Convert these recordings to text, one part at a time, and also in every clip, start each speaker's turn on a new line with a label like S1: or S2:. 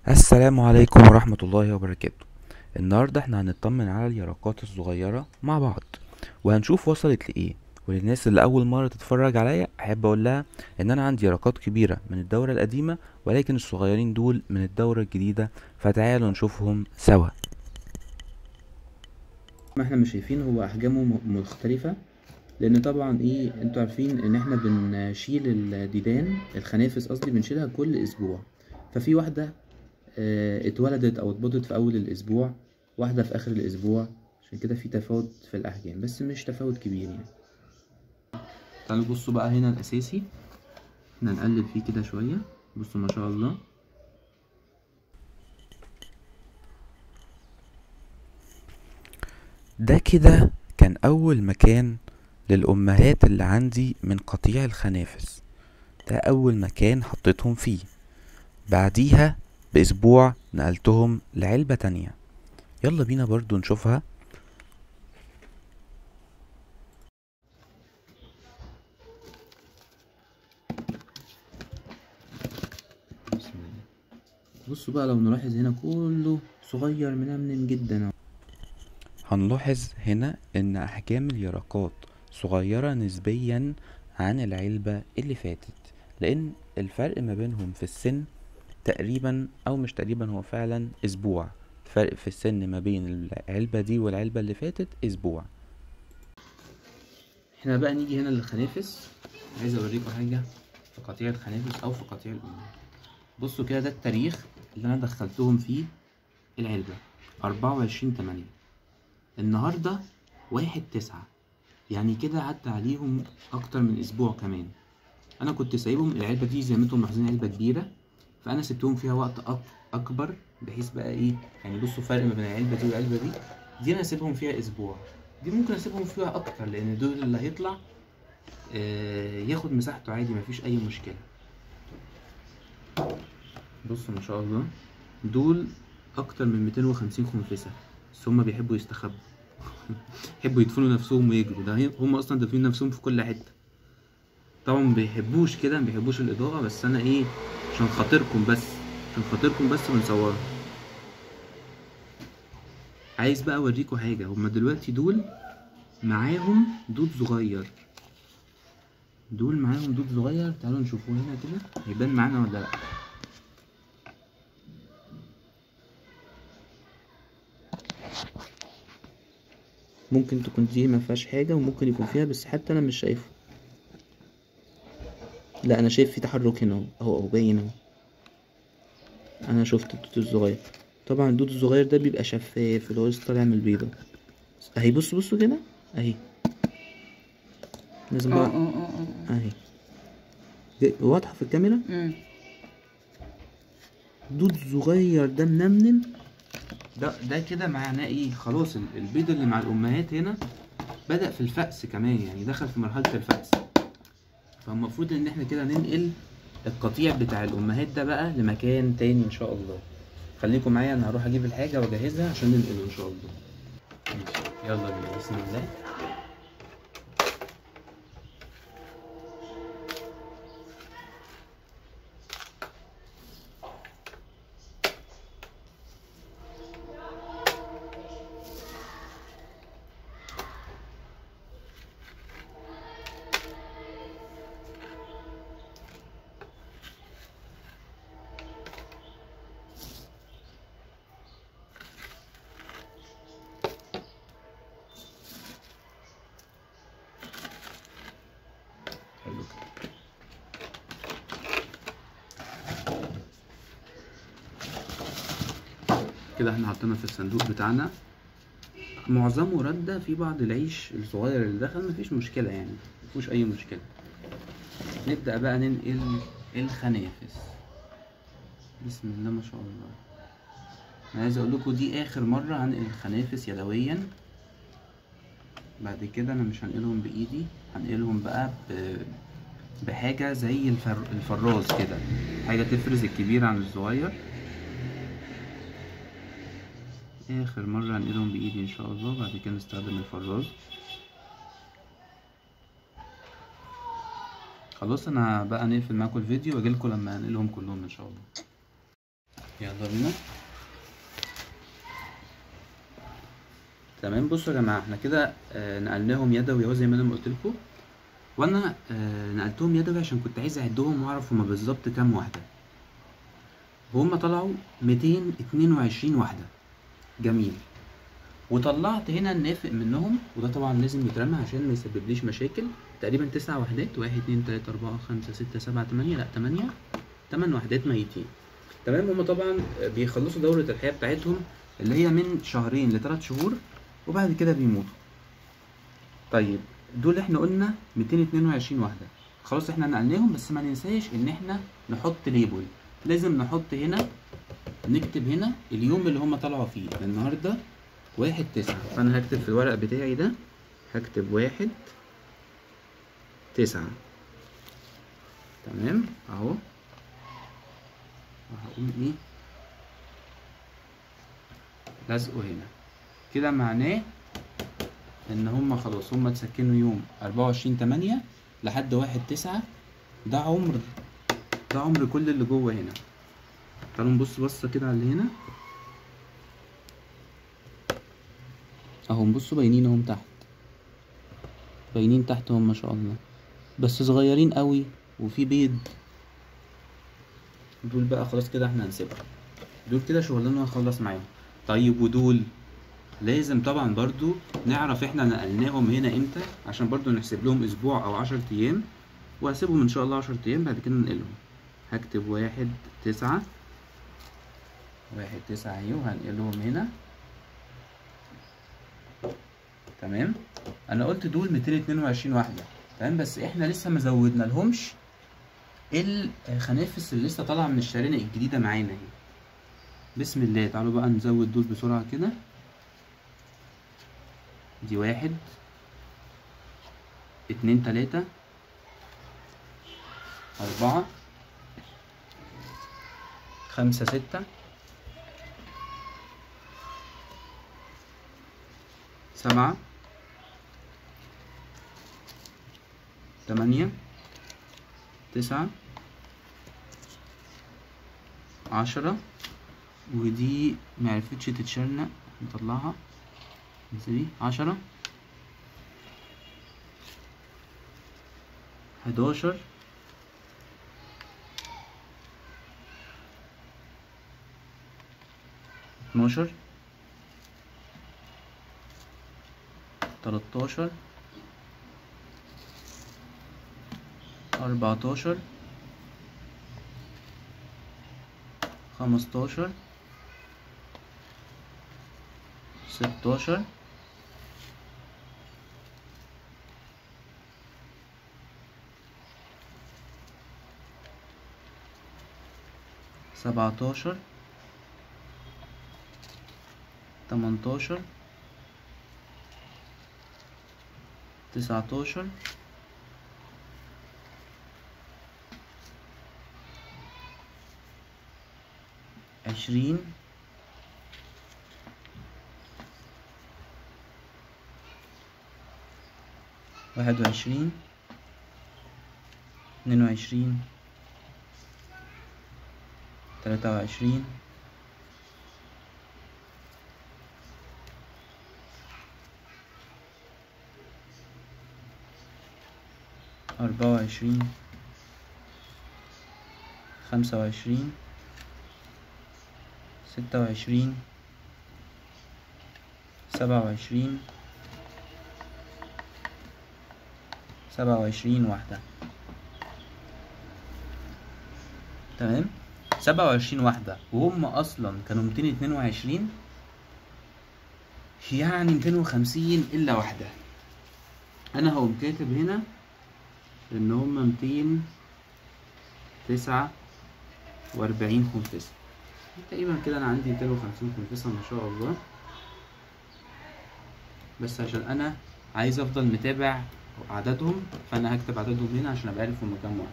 S1: السلام عليكم ورحمة الله وبركاته. النهاردة احنا هنطمن على اليرقات الصغيرة مع بعض وهنشوف وصلت لإيه. وللناس اللي أول مرة تتفرج عليا أحب أقول لها إن أنا عندي يرقات كبيرة من الدورة القديمة، ولكن الصغيرين دول من الدورة الجديدة، فتعالوا نشوفهم سوا.
S2: ما احنا مش شايفين هو أحجامه مختلفة، لأن طبعا إيه انتوا عارفين إن احنا بنشيل الديدان الخنافس قصدي بنشيلها كل أسبوع، ففي واحدة اتولدت او اتبضت في اول الاسبوع، واحدة في اخر الاسبوع، عشان كده في تفاوت في الاحجام بس مش تفاوت كبير يعني. تعالوا بصوا بقى هنا الاساسي، احنا نقلب فيه كده شوية. بصوا ما شاء الله،
S1: ده كده كان اول مكان للامهات اللي عندي من قطيع الخنافس، ده اول مكان حطيتهم فيه. بعديها بأسبوع نقلتهم لعلبة تانية، يلا بينا برضو نشوفها.
S2: بسم الله. بصوا بقى لو نلاحظ هنا كله صغير منمنم جدا.
S1: هنلاحظ هنا ان احجام اليرقات صغيرة نسبيا عن العلبة اللي فاتت، لان الفرق ما بينهم في السن تقريبا، او مش تقريبا، هو فعلا اسبوع. الفرق في السن ما بين العلبة دي والعلبة اللي فاتت اسبوع.
S2: احنا بقى نيجي هنا للخنافس، عايز اوريكم حاجة في قطيع الخنافس او في قطيع الامهات. بصوا كده، ده التاريخ اللي انا دخلتهم فيه العلبة 24/8، النهاردة 1/9، يعني كده عدى عليهم اكتر من اسبوع كمان. انا كنت سايبهم العلبة دي زي ما انتم ملاحظين علبة كبيرة، فانا سبتهم فيها وقت اكبر، بحيث بقى ايه يعني. بصوا فرق ما بين العلبة دي والعلبه دي، دي انا اسيبهم فيها اسبوع، دي ممكن اسيبهم فيها اكتر، لان دول اللي هيطلع ياخد مساحته عادي، مفيش اي مشكلة. بصوا ما شاء الله، دول اكتر من 250 خنفسه، بس هما بيحبوا يستخبوا يحبوا يدفنوا نفسهم ويجروا، ده هما اصلا دافنين نفسهم في كل حتة. طبعا ما بيحبوش كده، ما بيحبوش الاضاءة، بس انا ايه عشان خاطركم بس، عشان خاطركم بس بنصورها. عايز بقى اوريكم حاجة، هما دلوقتي دول معاهم دود صغير، دول معاهم دود صغير، تعالوا نشوفوه هنا كده هيبان معانا ولا لا. ممكن تكون دي ما فيهاش حاجة وممكن يكون فيها، بس حتى انا مش شايفه. لا انا شايف في تحرك هنا اهو، اهو باين اهو، انا شفت الدود الصغير. طبعا الدود الصغير ده بيبقى شفاف اللي هو لسه طالع من البيضة اهي. بصوا بصوا كده اهي، لازم بقى اهي واضحة في الكاميرا. دود صغير ده منمنم، ده كده معناه ايه؟ خلاص البيض اللي مع الامهات هنا بدأ في الفأس كمان، يعني دخل في مرحلة الفأس. فالمفروض ان احنا كده ننقل القطيع بتاع الامهات ده بقى لمكان تاني ان شاء الله. خليكم معايا، انا هروح اجيب الحاجة واجهزها عشان ننقله ان شاء الله. ماشي يلا بينا، بسم الله. كده احنا حطينا في الصندوق بتاعنا معظمه ردة، في بعض العيش الصغير اللي دخل مفيش مشكلة يعني، مفيش اي مشكلة. نبدأ بقى ننقل الخنافس. بسم الله ما شاء الله. انا عايز اقول لكم دي اخر مرة هنقل الخنافس يدويا، بعد كده انا مش هنقلهم بايدي، هنقلهم بقى بحاجة زي الفراز كده، حاجة تفرز الكبير عن الصغير. اخر مرة هنقلهم بايدي ان شاء الله، بعد كده نستخدم الفراز. خلاص انا بقى نقفل معاكم الفيديو واجيلكم لما انقلهم كلهم ان شاء الله. يلا بينا. تمام. بصوا يا جماعة احنا كده نقلناهم يدوي اهو زي ما انا قلت لكم، وانا نقلتهم يدوي عشان كنت عايز اعدهم واعرف هما بالظبط كام واحدة. وهم طلعوا 222 واحدة. جميل. وطلعت هنا النافق منهم، وده طبعا لازم يترمى عشان ما يسببليش مشاكل. تقريبا 9 وحدات، 1 2 3 4 5 6 7 8، لا 8، 8 وحدات ميتين. تمام. هما طبعا بيخلصوا دورة الحياة بتاعتهم اللي هي من شهرين لثلاث شهور، وبعد كده بيموتوا. طيب دول احنا قلنا 222 واحدة، خلاص احنا نقلناهم، بس ما ننساش ان احنا نحط label. لازم نحط هنا، نكتب هنا اليوم اللي هما طلعوا فيه. النهارده 1/9، فانا هكتب في الورق بتاعي ده، هكتب 1/9. تمام اهو. وهقوم ايه لازقه هنا كده، معناه ان هما خلاص هما اتسكنوا يوم 24/8 لحد 1/9. ده عمر كل اللي جوه هنا. تعالوا نبص بصة كده على اللي هنا اهو. بصوا باينين اهم تحت، باينين تحت اهم ما شاء الله، بس صغيرين قوي وفي بيض. دول بقى خلاص كده احنا هنسيبهم، دول كده شغلنا هنخلص معاهم. طيب ودول لازم طبعا برضو نعرف احنا نقلناهم هنا امتى، عشان برضو نحسب لهم اسبوع او 10 ايام، وهسيبهم ان شاء الله 10 ايام بعد كده ننقلهم. هكتب 1/9، 1/9 اهي، وهنقلهم هنا. تمام. انا قلت دول 222 واحدة، تمام، بس احنا لسه ما زودنا لهمش الخنافس اللي لسه طالعه من الشرانق الجديدة معانا اهي. بسم الله. تعالوا بقى نزود دول بسرعة كده. دي 1 2 3 4 5 6 7 8 9 10. ودي معرفتش تتشرنق، نطلعها دي 10 11 12 13 14 15 16 17 18 19 20 21 22 23 24 25 26 27 27 واحدة. تمام، 27 واحدة، وهم أصلا كانوا 222، يعني 250 إلا واحدة. أنا هقوم كاتب هنا إن هم 249 خنفسة تقريبا كده. أنا عندي 250 خنفسة ما شاء الله، بس عشان أنا عايز أفضل متابع عددهم فأنا هكتب عددهم هنا عشان أبقى عارف هما كام واحد.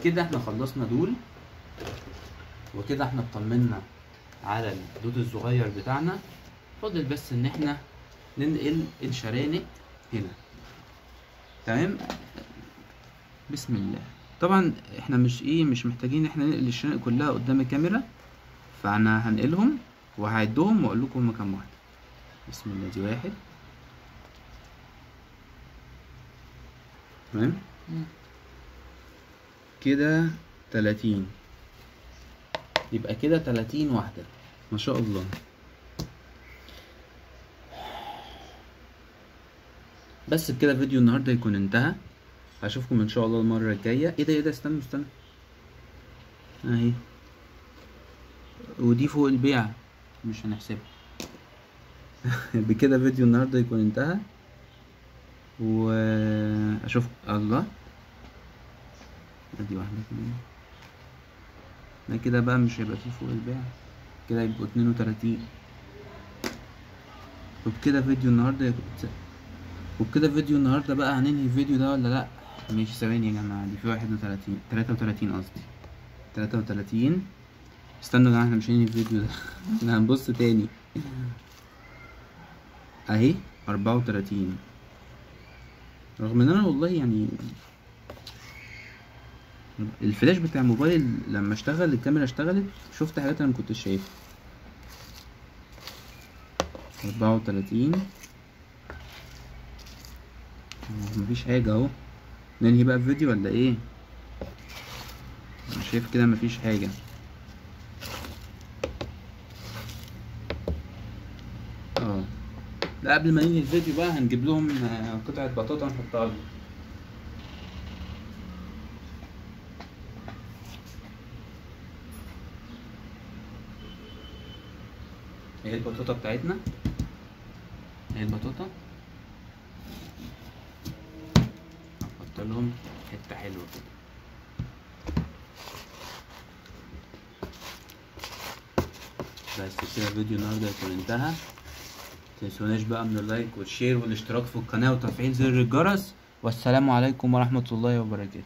S2: كده احنا خلصنا دول، وكده احنا اطمنا على الدود الصغير بتاعنا. فاضل بس ان احنا ننقل الشرانق هنا. تمام، بسم الله. طبعا احنا مش محتاجين ان احنا ننقل الشرانق كلها قدام الكاميرا، فانا هنقلهم وهعدهم واقول لكم هما كام واحدة. بسم الله، دي واحد، تمام كده 30، يبقى كده 30 واحدة ما شاء الله. بس بكده فيديو النهارده يكون انتهى. اشوفكم ان شاء الله المرة الجاية. ايه ده ايه ده، استنى استنى، اهي ودي فوق البيع مش هنحسبها. بكده فيديو النهارده يكون انتهى، واشوف الله. ادي واحدة كمان، ده كده بقى مش هيبقى فيه فوق البيع، كده يبقوا 32. وبكده فيديو النهارده وبكده فيديو النهارده بقى هننهي الفيديو ده ولا لا؟ ماشي، ثواني يا جماعة، دي في 31 33 قصدي 33. استنوا يا جماعة، احنا مش هننهي الفيديو ده، احنا هنبص تاني. اهي 34، رغم ان انا والله يعني الفلاش بتاع الموبايل لما اشتغل الكاميرا اشتغلت شفت حاجات انا مكنتش شايفها. 34، مفيش حاجة اهو. ننهي بقى الفيديو ولا ايه؟ انا شايف كده مفيش حاجة. لا قبل ما ننهي الفيديو بقى هنجيب لهم قطعة بطاطا نحطها لهم. اهي البطاطا بتاعتنا، اهي البطاطا، هحط لهم حتة حلوة كده. بس كده فيديو النهارده يكون انتهى. متنسوناش بقى من ال like وال share والاشتراك في القناة وتفعيل زر الجرس، والسلام عليكم ورحمة الله وبركاته.